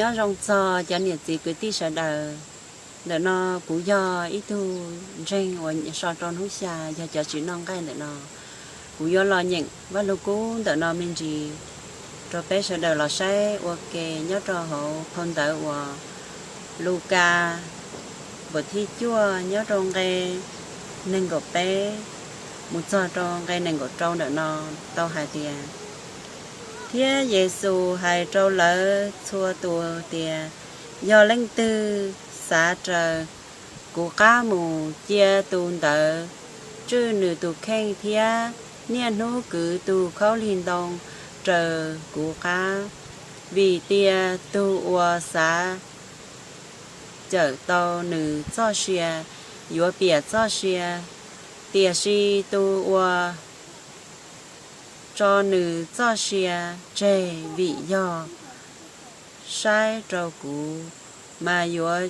Nyob zoo txog cov niam txiv kwv tij sawv daws, ntawm no kuv yog ib tug ntseeg uas so rau hnub xya, yog cov tsis noj nqaij ntawm no. Kuv yuav los nyeem Vaj Lug Kub ntawm no me ntsis rau peb sawv daws los saib ua ke nyob rau hauv phau ntawv uas Lukas, npuas thib cuaj, nyob rau nqe nees nkaum peb mus txog rau nqe nees nkaum rau ntawm no tau hais tias, thiab Yexus hais rau lawv txhua tus tias, yog leej twg xav raws kuv qab mus, cia tus ntawd tswj nws tus kheej thiab niaj hnub kwv tus khaub lig ntoo raws kuv qab. Vim tias tus uas xav cawm tau nws txoj sia yuav piam txoj sia, tiam sis tus uas tso nws txoj sia tseg vim yog saib rau kuv mas yuav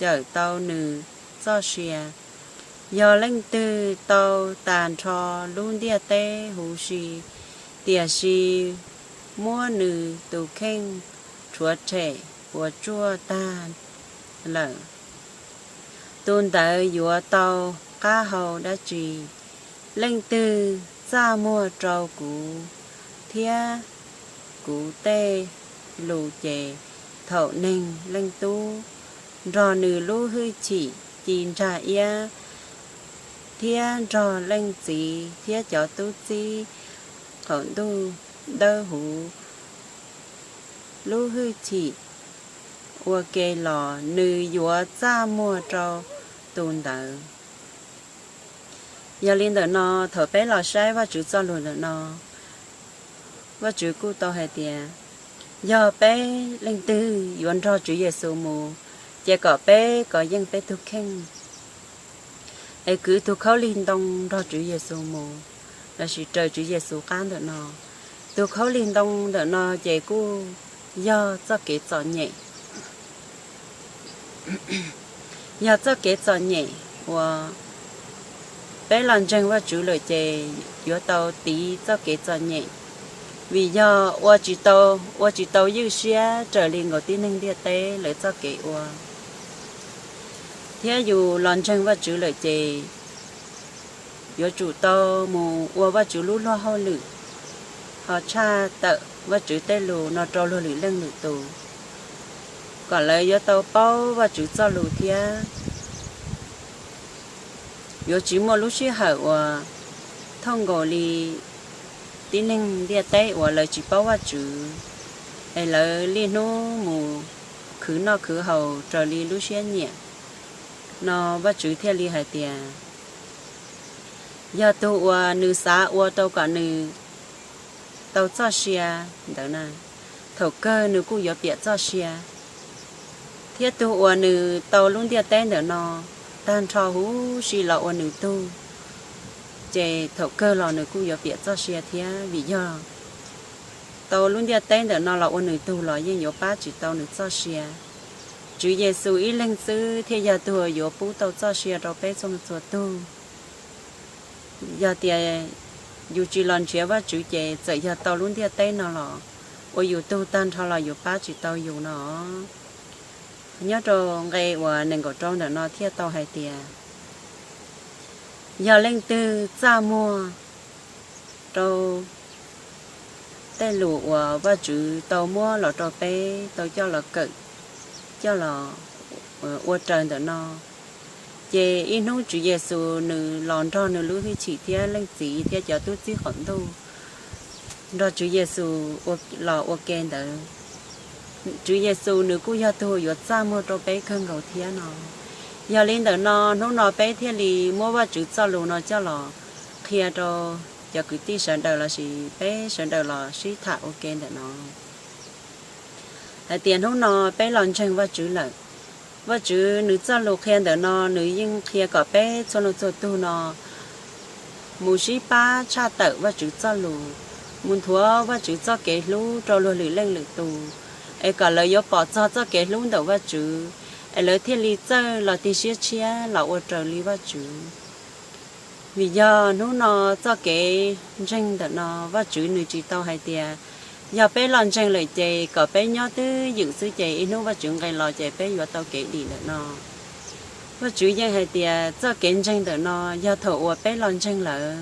cawm tau nws txoj sia. Yog leej twg tau tas nrho lub ntiaj teb huv si, tiam sis muab nws tus kheej rhuav rhem puas tsuaj tag lawm, tus ntawd yuav tau qab hau dab tsi? Leej twg txaj muag rau kuv thiab kuv tej lus ces thaum Neeg Leej Tub nrog nws lub hwj chim ci ntsag iab thiab nrog Leej Txiv thiab cov tub txib qaum ntuj dawb huv lub hwj chim ua ke los, nws yuav txaj muag rau tus ntawd. Yog li ntawm no, thaum peb los saib Vajtswv txoj lus ntawm no, Vajtswv kuj tau hais tias, yog peb leej twg yuav nrog Tswv Yexus mus, ces kom peb kov yeej peb tus kheej es kwv tus khaub lig ntoo nrog Tswv Yexus mus, lossis raws Tswv Yexus qab ntawm no. Tus khaub lig ntoo ntawm no ces kuj yog txoj kev txom nyem. Yog txoj kev txom nyem uas peb los ntseeg Vajtswv lawm ces yuav tau tiv txoj kev txom nyem, vim yog ua tsis tau, ua tsis tau ywj siab raws li nkaus tib neeg ntiaj teb lawv txoj kev ua. Thiab yus los ntseeg Vajtswv lawm ces yuav tsum tau mus ua Vajtswv lub luag hauj lwm, ho tshaj tawm Vajtswv tej lus no rau luag lwm leej lwm tus, kom lawv yuav tau paub Vajtswv txoj lus thiab yuav tsis muaj lub sij hawm uas thooj nkaus li tib neeg ntiaj teb uas lawv tsis paub Vajtswv, es lawv niaj hnub mus khwv noj khwv haus raws li lub siab nyiam no. Vajtswv thiaj li hais tias, yog tus uas nws xav ua rau kom nws tau txoj sia ntawd na, thaum kawg nws kuj yuav piam txoj sia. Thiab tus uas nws tau lub ntiaj teb ntawm no tag nrho huv si los ua nws tug, ces thaum kawg los nws kuj yuav piam txoj sia thiab, vim yog tau lub ntiaj teb ntawm no los ua nws tug los yeej yuav pab tsis tau nws txoj sia. Tswv Yexus ib leeg xwb thiaj yog tus yuav pub tau txoj sia rau peb txhua txhua tug. Yog tias yus tsis los nrhiav Vajtswv ces txawm yog tau lub ntiaj teb no los ua yus tug tag nrho los yuav pab tsis tau yus no. Nyob rau nqe uas nees nkaum rau ntawm no thiaj tau hais tias, yog leej twg txaj muag rau tej lus uas Vajtswv tau muab los rau peb tau coj los kawm, coj los ua raws ntawm no, ces ib hnub Tswv Yexus nws los nrog nws lub hwj chim thiab Leej Txiv thiab cov tub txib qaum ntuj nrog Tswv Yexus los ua ke ntawd, Tswv Yexus nws kuj yog tug yuav txaj muag rau peb kawg nkaus thiab no. Yog li ntawm no hnub no peb thiaj li muab Vajtswv txoj lus no coj los qhia rau cov kwv tij sawv daws lossis peb sawv daws los sib tham ua ke ntawm no, hais tias hnub no peb los ntseeg Vajtswv lawm, Vajtswv nws txoj lus qhia ntawm no nws yeej qhia kom peb txhua leej txhua tug no mus sib pab tshaj tawm Vajtswv txoj lus, mus nthuav Vajtswv txoj kev hlub rau luag lwm leej lwm tus, es kom lawv yuav pom txog txoj kev hlub ntawm Vajtswv, es lawv thiaj li txawj los tig siab tshiab los ua raws li Vajtswv. Vim yog hnub no txoj kev ntseeg ntawm no Vajtswv nws tsis tau hais tias Yog peb los ntseeg lawm ces kom peb nyob twj ywm xwb ces ib hnub Vajtswv nqes los ces peb yuav tau kev dim ntawm no. Vajtswv yeej hais tias txoj kev ntseeg ntawm no yog thaum uas peb los ntseeg lawm,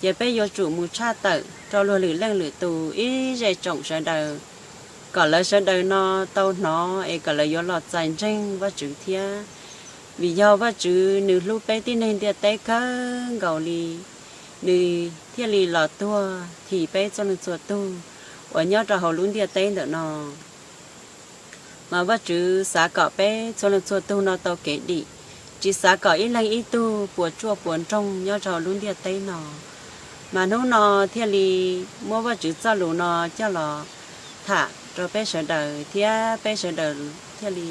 ces peb yuav tsum mus tshaj tawm rau luag lwm leej lwm tus ib zej tsoom sawv daws, kom lawv sawv daws no tau hnov es kom lawv yuav los txais ntseeg Vajtswv thiab. Vim yog Vajtswv nws hlub peb tib neeg ntiaj teb kawg nkaus li, nws thiaj li los tuag thim peb txhua leej txhua tug uas nyob rau hauv lub ntiaj teb ntawm no. Mas Vajtswv xav kom peb txhua leej txhua tug no tau kev dim, tsis xav kom ib leeg ib tug puas tsuaj puas nroog nyob rau hauv lub ntiaj teb no. Mas hnub no thiaj li muab Vajtswv txoj lus no coj los tham rau peb sawv daws thiab peb sawv daws thiaj li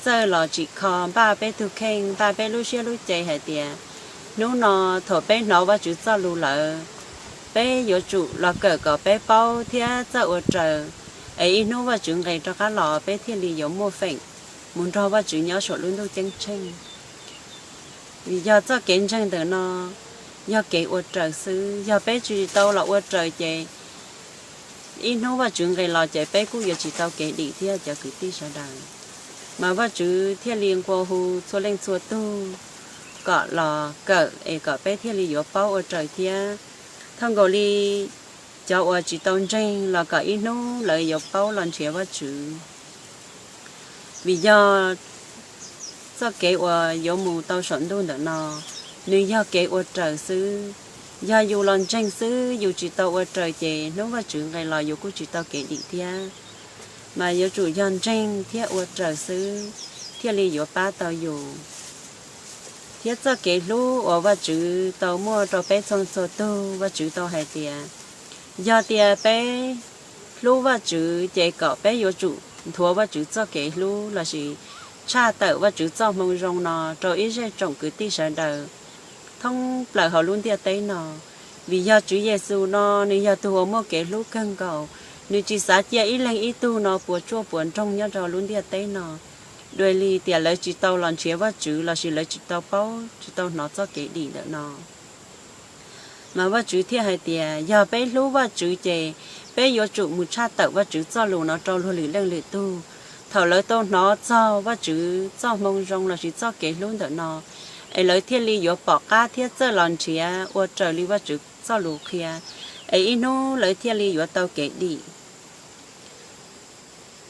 txawj los tsim kho npaj peb tug kheej, npaj peb lub siab lub cev hais tias hnub no thaum peb hnov Vajtswv txoj lus lawm, peb yuav tsum los kawm kom peb paub thiab txawj ua raws, es ib hnub Vajtswv nqes rov qab los peb thiaj li yuav muaj feem mus nrog Vajtswv nyob saum lub ntuj ceeb tsheej. Vim yog txoj kev ntseeg ntawm no yog kev ua raws xwb, yog peb tsis tau los ua raws ces ib hnub Vajtswv nqes los ces peb kuj yuav tsis tau kev dim thiab cov kwv tij sawv daws. Mas Vajtswv thiaj li nqua hu txhua leej txhua tug kom los kawm es kom peb thiaj li yuav paub ua raws thiab. Thaj nkaus li cov uas tsis tau ntseeg los kom ib hnub lawv yuav paub los nrhiav Vajtswv. Vim yog txoj kev uas yuav mus tau saum ntuj ntawm no, nws yog kev ua raws xwb. Yog yus los ntseeg xwb yus tsis tau ua raws ces hnub Vajtswv nqes los yus kuj tsis tau kev dim thiab. Mas yuav tsum yog ntseeg thiab ua raws xwb thiaj li yuav pab tau yus. Thiab txoj kev hlub uas Vajtswv tau muaj rau peb txhua txhua tug, Vajtswv tau hais tias yog tias peb hlub Vajtswv ces kom peb yuav tsum nthuav Vajtswv txoj kev hlub lossis tshaj tawm Vajtswv txoj hmoo zoo no rau ib zej tsoom kwv tij sawv daws thoob plaws hauv lub ntiaj teb no. Vim yog Tswv Yexus no nws yog tug uas muaj kev hlub kawg nkaus, nws tsis xav cia ib leeg ib tug no puas tsuaj puas nroog nyob rau lub ntiaj teb no. Dua li tias lawv tsis tau los nrhiav Vajtswv lossis lawv tsis tau paub tsis tau hnov txoj kev dim ntawm no. Mas Vajtswv thiaj hais tias yog peb hlub Vajtswv ces peb yuav tsum mus tshaj tawm Vajtswv txoj lus no rau luag lwm leej lwm tug. Thaum lawv tau hnov txog Vajtswv txoj hmoo zoo lossis txoj kev hlub ntawm no, es lawv thiaj li yuav pom qab thiab txawj los nrhiav ua raws li Vajtswv txoj lus qhia, es ib hnub lawv thiaj li yuav tau kev dim.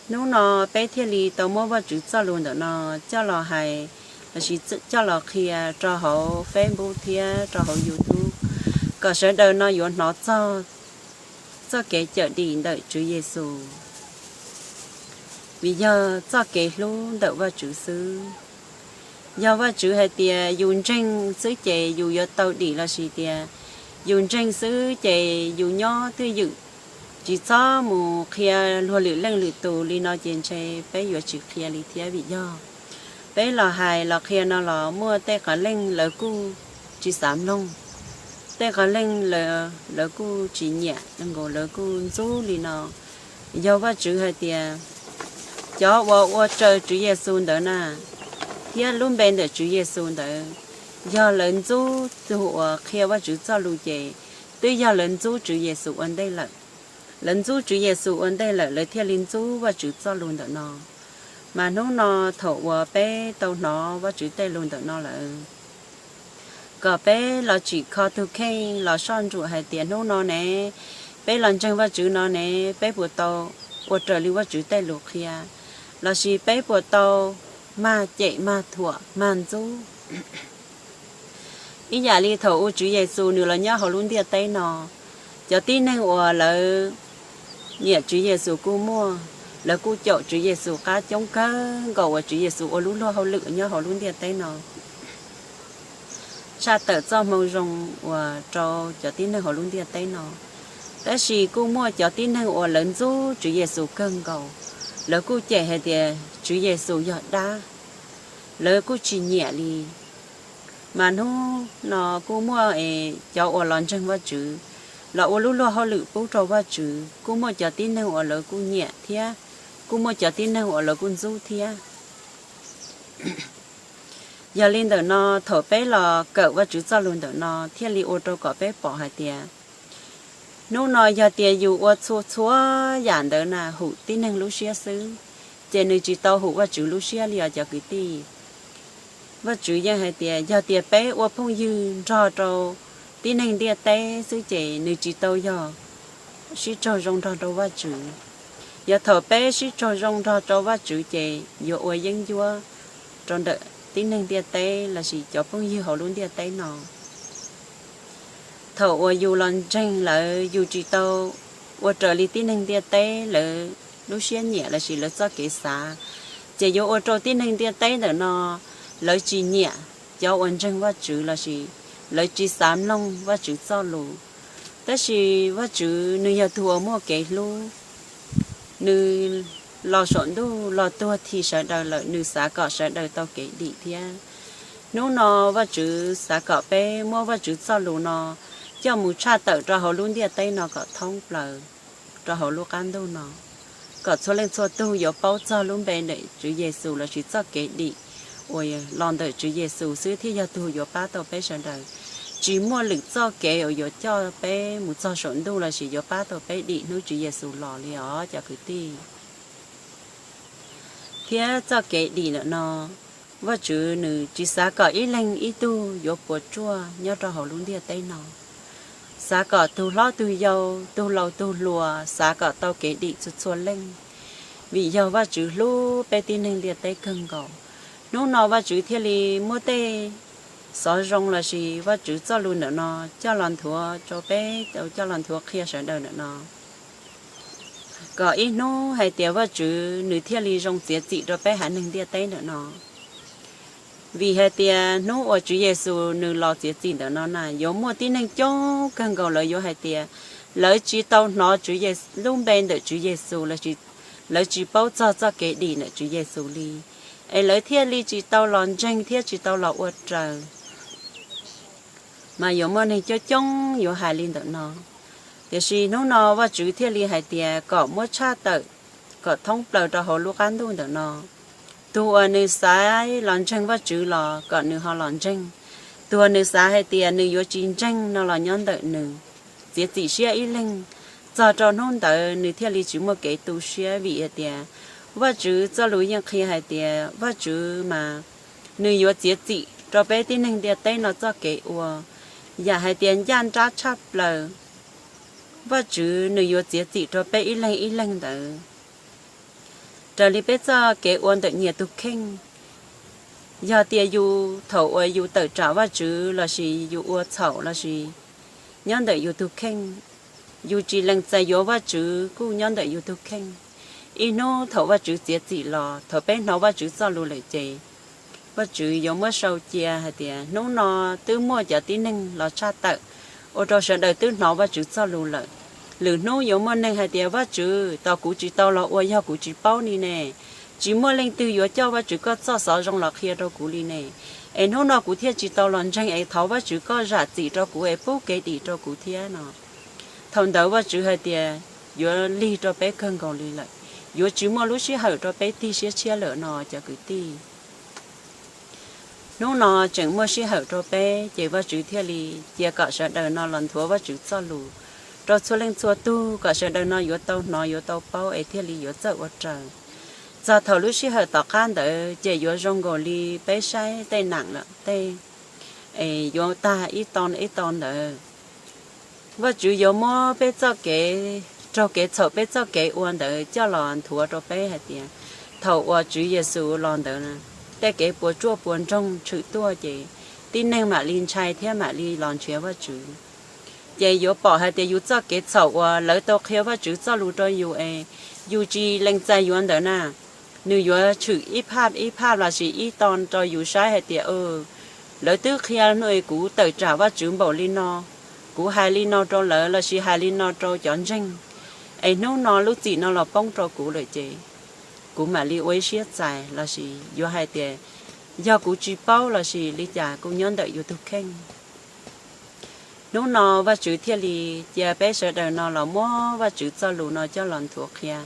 Hnub no peb thiaj li tau muab Vajtswv txoj lus ntawm no coj los hais lossis coj los qhia rau hauv Facebook thiab rau hauv YouTube, kom sawv daws no yuav hnov txog txoj kev cawm dim ntawm Tswv Yexus, vim yog txoj kev hlub ntawm Vajtswv xwb. Yog Vajtswv hais tias yus ntseeg xwb ces yus yuav tau dim lossis tias yus ntseeg xwb ces yus nyob twj ywm, tsis txhob mus qhia luag lwm leej lwm tus li no ces ntshe peb yuav tsis qhia li thiab. Vim yog peb los hais los qhia no los muaj tej qhov leej lawv kuj tsis xav mloog, tej qhov leej lawv kuj tsis nyiam, lawv kuj ntxub li no. Yog Vajtswv hais tias cov uas ua raws Tswv Yexus ntawd na, thiab lub npe ntawm Tswv Yexus ntawd, yog lawv ntxub tug uas qhia Vajtswv txoj lus ces twb yog lawv ntxub Tswv Yexus ua ntej lawm. Lawv ntxub Tswv Yexus ua ntej lawm lawv thiaj li ntxub Vajtswv txoj lus ntawm no. Mas hnub no thaum uas peb tau hnov Vajtswv tej lus ntawm no lawm, kom peb los tsim kho tug kheej los soj ntsuam hais tias hnub no ne, peb los ntseeg Vajtswv no ne, peb puas tau ua raws li Vajtswv tej lus qhia, lossis peb puas tau mag cem mag thuam mag ntxub ib yam li thaum uas Tswv Yexus nws los nyob hauv lub ntiaj teb no. Cov tib neeg uas lawv nyiam Tswv Yexus kuj muaj, lawv kuj caum Tswv Yexus qab coob kawg nkaus uas Tswv Yexus ua lub luag hauj lwm nyob hauv lub ntiaj teb no, tshaj tawm txoj hmoo zoo uas rau cov tib neeg hauv lub ntiaj teb no. Tab sis kuj muaj cov tib neeg uas lawv ntxub Tswv Yexus kawg nkaus, lawv kuj cem hais tias Tswv Yexus yog dab, lawv kuj tsis nyiam li. Mas hnub no kuj muaj es cov uas los ntseeg Vajtswv, los ua lub luag hauj lwm pub rau Vajtswv, kuj muaj cov tib neeg uas lawv kuj nyiam thiab, kuj muaj cov tib neeg uas lawv kuj ntxub thiab. Yog li ntawm no, thaum peb los kawm Vajtswv txoj lus ntawm no thiaj li ua rau kom peb pom hais tias Hnub no yog tias yus ua txhua txhua yam ntawd na hum tib neeg lub siab xwb, ces nws tsis tau hum Vajtswv lub siab li os cov kwv tij. Vajtswv yeej hais tias yog tias peb ua phooj ywg nrog rau tib neeg ntiaj teb xwb ces nws tsis tau yog sib raug zoo nrog rau Vajtswv. Yog thaum peb sib raug zoo nrog rau Vajtswv ces yuav ua yeeb ncuab rau ntawm tib neeg ntiaj teb lossis cov phooj ywg hauv lub ntiaj teb no. Thaum uas yus los ntseeg lawv, yus tsis tau ua raws li tib neeg ntiaj teb lawv lub siab nyiam lossis lawv txoj kev xav, ces yuav ua rau tib neeg ntiaj teb ntawm no lawv tsis nyiam cov uas ntseeg Vajtswv lossis lawv tsis xav mloog Vajtswv txoj lus. Tab sis Vajtswv nws yog tus uas muaj kev hlub, nws los saum ntuj los tuag this sawv daws lawm, nws xav kom sawv daws tau kev dim thiab. Hnub no Vajtswv xav kom peb muab Vajtswv txoj lus no coj mus tshaj tawm rau hauv lub ntiaj teb no kom thoob plaws rau hauv lub qab ntuj no, kom txhua leej txhua tug yuav paub txog lub npe ntawm Tswv Yexus lossis txoj kev dim uas los ntawm Tswv Yexus xwb thiaj yog tug yuav pab tau peb sawv daws. Tsis muaj lwm txoj kev uas yuav coj peb mus txog saum ntuj lossis yuav pab tau peb dim hnub Tswv Yexus los li os cov kwv tij. Thiab txoj kev dim ntawm no, Vajtswv nws tsis xav kom ib leeg ib tug yuav puas tsuaj nyob rau hauv lub ntiaj teb no. Xav kom tug hlob tug yau, tug laus tug hluas, xav kom tau kev dim txhua txhua leej, vim yog Vajtswv hlub peb tib neeg ntiaj teb kawg nkaus. Hnub no Vajtswv thiaj li muab tej xov zoo lossis Vajtswv txoj lus ntawm no coj los nthuav rau peb, coj los nthuav qhia sawv daws ntawm no, kom ib hnub hais tias Vajtswv nws thiaj li zoo txiav txim rau peb haiv neeg ntiaj teb ntawm no. Vim hais tias hnub uas Tswv Yexus nws los txiav txim ntawm no na, yuav muaj tib neeg coob kawg nkaus lawv yuav hais tias lawv tsis tau hnov lub npe ntawm Tswv Yexus lossis lawv tsis paub txog txoj kev dim ntawm Tswv Yexus li, es lawv thiaj li tsis tau los ntseeg thiab tsis tau los ua raws. Mas yuav muaj neeg coob coob yuav hais li ntawm no. Tiam sis hnub no Vajtswv thiaj li hais tias kom muab tshaj tawm kom thoob plaws rau hauv lub qab ntuj ntawm no. Tug uas nws xav los ntseeg Vajtswv los kom nws ho los ntseeg. Tug uas nws xav hais tias nws yuav tsis ntseeg no los nyob ntawm nws, txiav txim siab ib leeg, txog rau hnub ntawd nws thiaj li tsis muaj kev tu siab vim hais tias Vajtswv txoj lus yeej qhia hais tias Vajtswv mas nws yuav txiav txim rau peb tib neeg ntiaj teb no txoj kev ua. Yam hais tias ncaj nrab tshaj plaws, Vajtswv nws yuav txiav txim rau peb ib leeg ib leeg ntawd raws li peb txoj kev ua ntawm nyias tus kheej. Yog tias yus thaum uas yus tawm tsam Vajtswv lossis yus ua txhaum lossis nyob ntawm yus tus kheej, yus tsis lees txais yuav Vajtswv kuj nyob ntawm yus tus kheej. Ib hnub thaum Vajtswv txiav txim los, thaum peb hnov Vajtswv txoj lus lawm ces Vajtswv yuav muab sau cia hais tias hnub no twb muaj cov tib neeg los tshaj tawm, ua rau sawv daws twb hnov Vajtswv txoj lus lawm. Lwm hnub yuav muaj neeg hais tias Vajtswv, tos kuv tsis tau los ua yog kuv tsis paub li ne, tsis muaj leej twg yuav coj Vajtswv koj txoj xov zoo los qhia rau kuv li ne, es hnub no kuv thiaj tsis tau los ntseeg es thov Vajtswv koj zam txim rau kuv es pub kev dim rau kuv thiab no. Thaum ntawd Vajtswv hais tias yuav lig rau peb kawg nkaus li lawm, yuav tsis muaj lub sij hawm rau peb tig siab tshiab lawm no cov kwv tij. Hnub no tseem muaj sij hawm rau peb ces Vajtswv thiaj li cia kom sawv daws no los nthuav Vajtswv txoj lus rau txhua leej txhua tug kom sawv daws no yuav tau hnov yuav tau paub es thiaj li yuav txawj ua raws. Txog thaum lub sij hawm tom qab ntawd ces yuav zoo nkaus li peb saib tej nam lawm tej, es yuav tag ib to ib to ntawd. Vajtswv yuav muab peb txoj kev raug kev txhaum peb txoj kev ua ntawd coj los nthuav rau peb hais tias thaum uas Tswv Yexus los ntawd, tej kev puas tsuaj puas nroog tshwm tuaj ces tib neeg mam li ntshai thiab mam li los nrhiav Vajtswv. Ces yuav pom hais tias yus txoj kev txhaum uas lawv tau qhia Vajtswv txoj lus rau yus es yus tsis lees txais yuav ntawd na, nws yuav tshwm ib phaj ib phaj lossis ib to rau yus saib hais tias lawv twb qhia kuv tawm tsam Vajtswv npaum li no, kuv hais li no rau lawv lossis hais li no rau cov ntseeg, es hnub no lub txim no los poob rau kuv lawm ces kuv mam li ua ib siab txais lossis yuav hais tias yog kuv tsis paub lossis li cas kuj nyob ntawm yus tus kheej. Hnub no Vajtswv thiaj li cia peb sawv daws no los muab Vajtswv txoj lus no coj los nthuav qhia,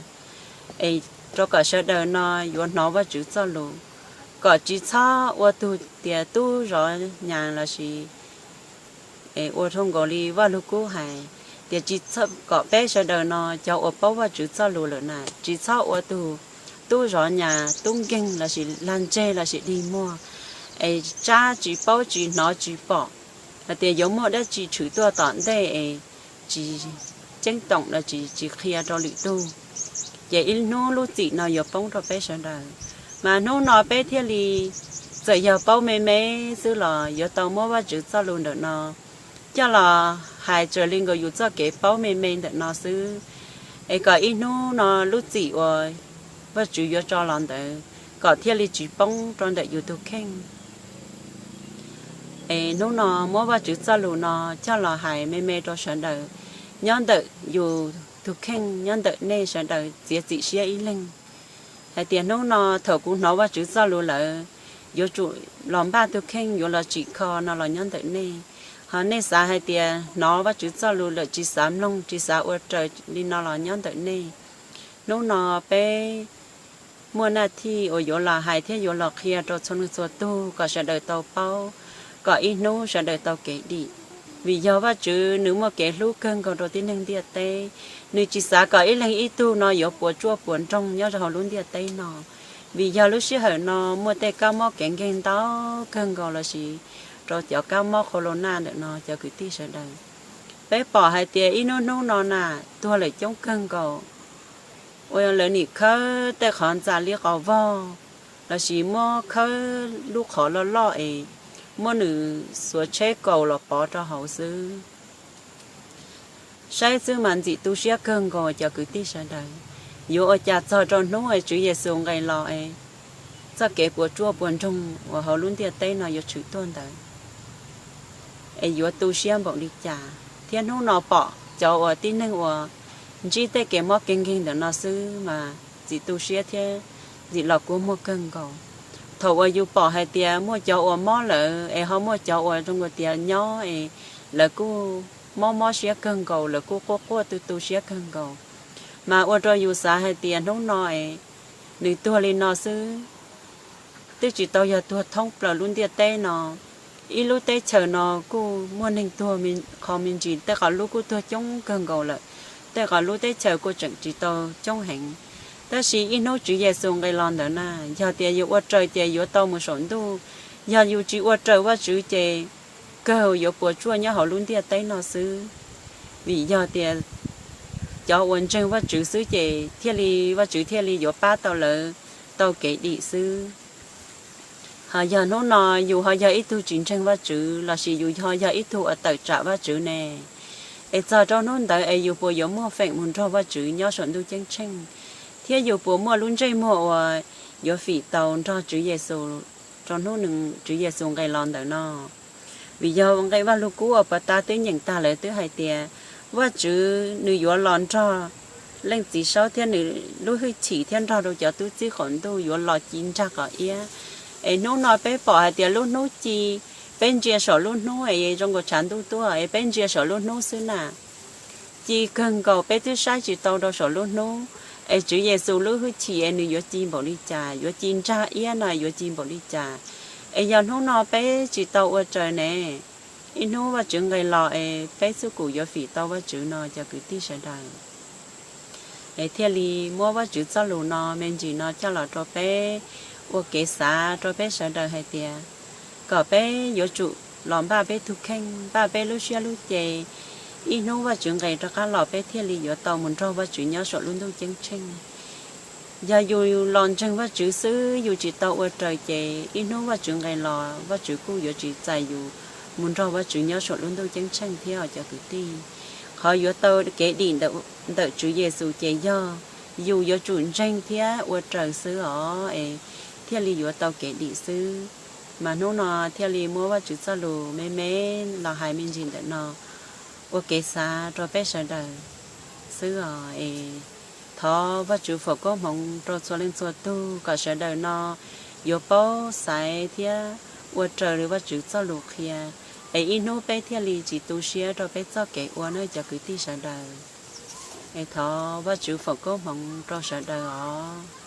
es rau kom sawv daws no yuav hnov Vajtswv txoj lus, kom tsis txhob ua tug tias tub zov nyas lossis ua zoo nkaus li Vaj Lug Kub hais, Tias tsis, kom peb sawv daws no cov uas paub Vajtswv txoj lus lawm na, tsis txhob ua tus tub zov nyas tub nkeeg lossis lag ntseg lossis dig muag, es tsab tsis paub tsis hnov tsis pom, hais tias yuav muaj dab tsi tshwm tuaj tom ntej es tsis ceeb toom los tsis, tsis qhia rau lwm tug, ces ib hnub lub txim no yuav poob rau peb sawv daws. Mas hnub no peb thiaj li, txawm yog paub me me xwb los yuav tau muab Vajtswv txoj lus ntawm no coj los hais raws li nkaus yus txoj kev paub me me ntawm no xwb, es kom ib hnub no lub txim uas Vajtswv yuav tso los ntawd kom thiaj li tsis poob rau ntawm yus tus kheej. Es hnub no muab Vajtswv txoj lus no coj los hais me me rau sawv daws, nyob ntawm yus tus kheej, nyob ntawm nej sawv daws txiav txim siab ib leeg, hais tias hnub no thaum kuv hnov Vajtswv txoj lus lawm, yuav tsum los npaj tus kheej yuav los tsim kho no los nyob ntawm nej. Ho nej xav hais tias hnov Vajtswv txoj lus lawm tsis xav mloog tsis xav ua raws li no los nyob ntawm nej. Hnub no peb muaj naj thij uas yuav los hais thiab yuav los qhia rau txhua leej txhua tug kom sawv daws tau paub, kom ib hnub sawv daws tau kev dim. Vim yog Vajtswv nws muaj kev hlub kawg nkaus rau tib neeg ntiaj teb, nws tsis xav kom ib leeg ib tug no yuav puas tsuaj puas nroog nyob rau hauv lub ntiaj teb no. Vim yog lub sij hawm no muaj tej kab mob kev nkeeg ntau kawg nkaus lossis rau cov kab mob khaus laus naj ntawm no cov kwv tij sawv daws. Peb pom hais tias ib hnub hnub no na, tuag lawm coob kawg nkaus, uas lawv nim khawb tej qhov ntxa liab qhov vog lossis muab khawb lub qhov loj loj es muab nws xuas tsheb kaus los pov rau hauv xwb. Saib xwb mas ntxim tu siab kawg nkaus cov kwv tij sawv daws. Yuav ua cas txog rau hnub es Tswv Yexus nqes los es txoj kev puas tsuaj puas nroog uas hauv lub ntiaj teb no yuav tshwm tuaj ntawd, es yuav tu siab npaum li cas. Thiab hnub no pom cov uas tib neeg uas ntsib tej kev mob kev nkeeg ntawm no xwb mas ntxim tu siab thiab ntxim los kua muag kawg nkaus. Thaum uas yus pom hais tias muaj cov uas mob lawm es ho muaj cov uas zoo tias nyob es lawv kuj mob mob siab kawg nkaus, lawv kuj quaj quaj tu tu siab kawg nkaus, mas ua rau yus xav hais tias hnub no es nws tuag li no xwb, twb tsis tau yog tuag thoob plaws lub ntiaj teb no. Ib lub teb chaws no kuj muaj neeg tuag qhov me ntsis, tej qhov lub kuj tuag coob kawg nkaus lawm, tej qhov lub teb chaws kuj tseem tsis tau coob heev. Tab sis ib hnub Tswv Yexus nqes los ntawd na, yog tias yus ua raws ces yuav tau mus saum ntuj. Yog yus tsis ua raws Vajtswv ces kawg yuav puas tsuaj nyob hauv lub ntiaj teb no xwb. Vim yog tias cov uas ntseeg Vajtswv xwb ces thiaj li Vajtswv thiaj li yuav pab tau lawv tau kev dim xwb. Ho yog hnub no yus ho yog ib tug tsis ntseeg Vajtswv lossis yus ho yog ib tug uas tawm tsam Vajtswv ne, es txog rau hnub ntawd es yus puas yuav muaj feem mus nrog Vajtswv nyob saum ntuj ceeb tsheej, thiab yus puas muaj lub ntsej muag uas yuav fim tau nrog Tswv Yexus rau hnub Tswv Yexus nqes los ntawm no? Vim yog nqe Vajluskub uas puag ta twb nyeem tag lawm twb hais tias Vajtswv nws yuav los nrog Leej Txiv Saub thiab nws lub hwj chim thiab nrog rau cov tub txib qaum ntuj yuav los ci nrag qos iab. Es hnub no peb pom hais tias lub hnub ci, peb ntsia saum lub hnub es zoo nkaus tshav ntuj tuaj es peb ntsia saum lub hnub xwb na, ci kawg nkaus peb twb saib tsis tau rau saum lub hnub. Es Tswv Yexus lub hwj chim es nws yuav ci npaum li cas, yuav ci nrag iab no yuav ci npaum li cas? Es yog hnub no peb tsis tau ua raws ne, ib hnub Vajtswv nqes los es peb xub kum yuav fim tau Vajtswv no cov kwv tij sawv daws. Es thiaj li muab Vajtswv txoj lus no me ntsis no coj los rau peb ua kev xav rau peb sawv daws hais tias kom peb yuav tsum los npaj peb tus kheej, npaj peb lub siab lub ces, ib hnub Vajtswv nqes rov qab los peb thiaj li yuav tau mus nrog Vajtswv nyob saum lub ntuj ceeb tsheej. Yog yus los ntseeg Vajtswv xwb yus tsis tau ua raws ces ib hnub Vajtswv nqes los Vajtswv kuj yuav tsis txais yus mus nrog Vajtswv nyob saum lub ntuj ceeb tsheej thiab os cov kwv tij. Qhov yuav tau kev dim ntawm Tswv Yexus ces yog yus yuav tsum ntseeg thiab ua raws xwb os, es thiaj li yuav tau kev dim xwb. Mas hnub no thiaj li muab Vajtswv txoj lus me me los hais me ntsis ntawm no ua kev xav rau peb sawv daws xwb os. Es thov Vajtswv foom koob hmoov rau txhua leej txhua tug kom sawv daws no yuav paub xaiv thiab ua raws li Vajtswv txoj lus qhia, es ib hnub peb thiaj li tsis tu siab rau peb txoj kev ua nawb cov kwv tij sawv daws. Es thov Vajtswv foom koob hmoov rau sawv daws os.